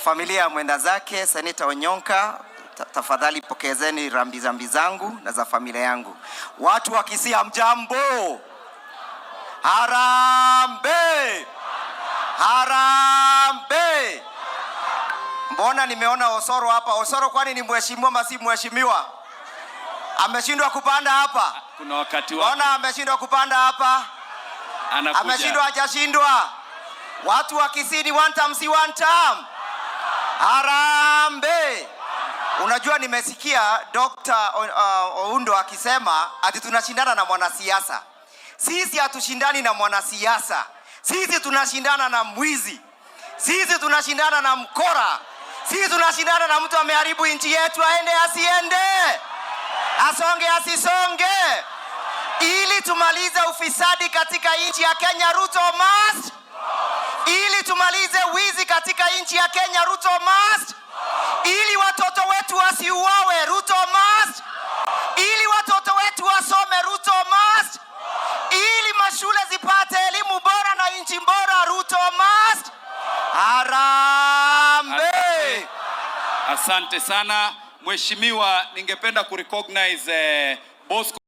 Familia ya mwenda zake Seneta Onyonka, tafadhali pokezeni rambirambi zangu na za familia yangu. Watu wa Kisii, hamjambo? Harambee! Harambee! Mbona nimeona Osoro hapa? Osoro kwani ni mheshimiwa ama si mheshimiwa? Ameshindwa kupanda hapa? Kuna wakati wake. Mbona ameshindwa kupanda hapa? Anakuja. Ameshindwa, hajashindwa? Watu wa Kisii ni one term, si one term? Harambee! Unajua, nimesikia Dr. Oundo akisema ati tunashindana na mwanasiasa. Sisi hatushindani na mwanasiasa. Sisi tunashindana na mwizi. Sisi tunashindana na mkora. Sisi tunashindana na mtu ameharibu nchi yetu, aende asiende, asonge asisonge, ili tumalize ufisadi katika nchi ya Kenya. Ruto must. Ili tumalize wizi katika nchi ya Kenya, Ruto must. Ili watoto wetu wasiuawe, Ruto must. Ili watoto wetu wasome, Ruto must. Ili mashule zipate elimu bora na nchi bora, Ruto must. Harambee! Asante sana, Mheshimiwa, ningependa kurecognize Bosco.